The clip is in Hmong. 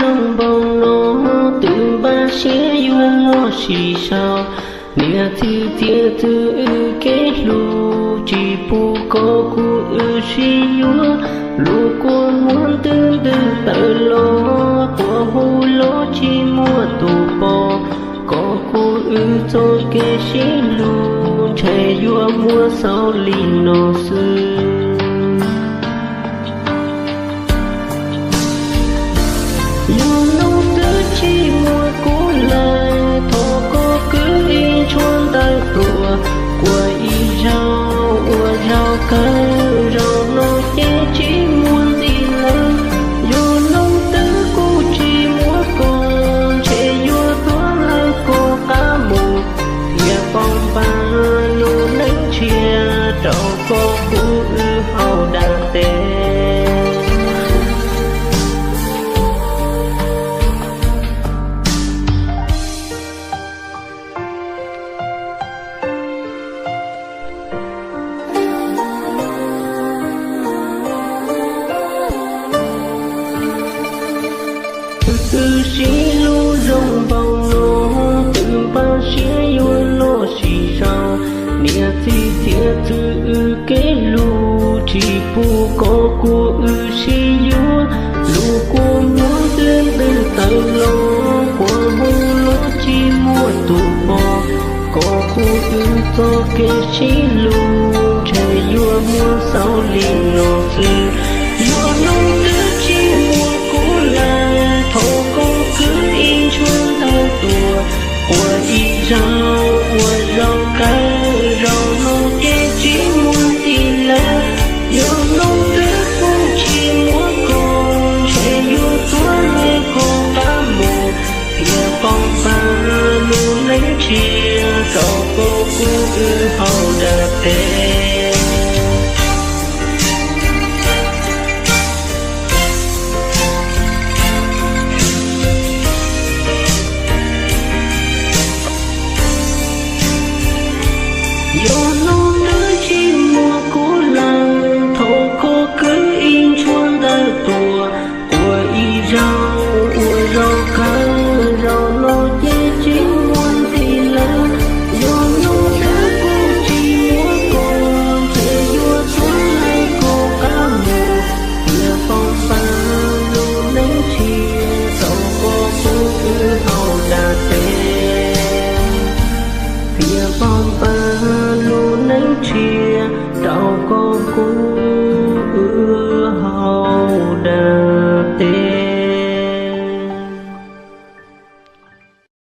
zoo npaum no, twb npaj siab yuav los sim sau. Niam txiv txiav txim wb kev hlub, tsis pub kom kuv wb sib yuav. Lub kua muag ntws ntws tawm los, quas hu los tsis muaj tus pom. Kom kuv wb txoj kev sib hlub, ntshe yuav muab xaus li no xwb. Yog hnub twg tsis muaj kuv lawm, thov koj kwv ib tshuab ntawv tuaj, ua ib zaug ua zaug kawg, zaum no ces tsis muaj ntxiv lawm. Yog hnub twg kuv tsis muaj koj, ntshe yuav tuag lawm koj qab mus, thiaj poob npam lub neej tshiab rau koj kuv wb hauv dab teb. Twb sib hlub zoo npaum no, twb npaj siab yuav los sim sau. Niam txiv txiav txim wb kev hlub, tsis pub kom kuv wb sib yuav. Lub kua muag ntws ntws tawm los, quas hu los tsis muaj tus pom. Kom kuv wb txoj kev sib hlub, ntshe yuav muab xaus li no xwb. Yog hnub twg tsis muaj kuv lawm, thov koj kwv ib tshuab ntawv tuaj, ua ib zaug ua zaug kawg, zaum no ces tsis muaj ntxiv lawm. Yog hnub twg kuv tsis muaj koj, ntshe yuav tuag lawm koj qab mus, thiaj poob npam lub neej tshiab rau koj kuv wb hauv dab teb.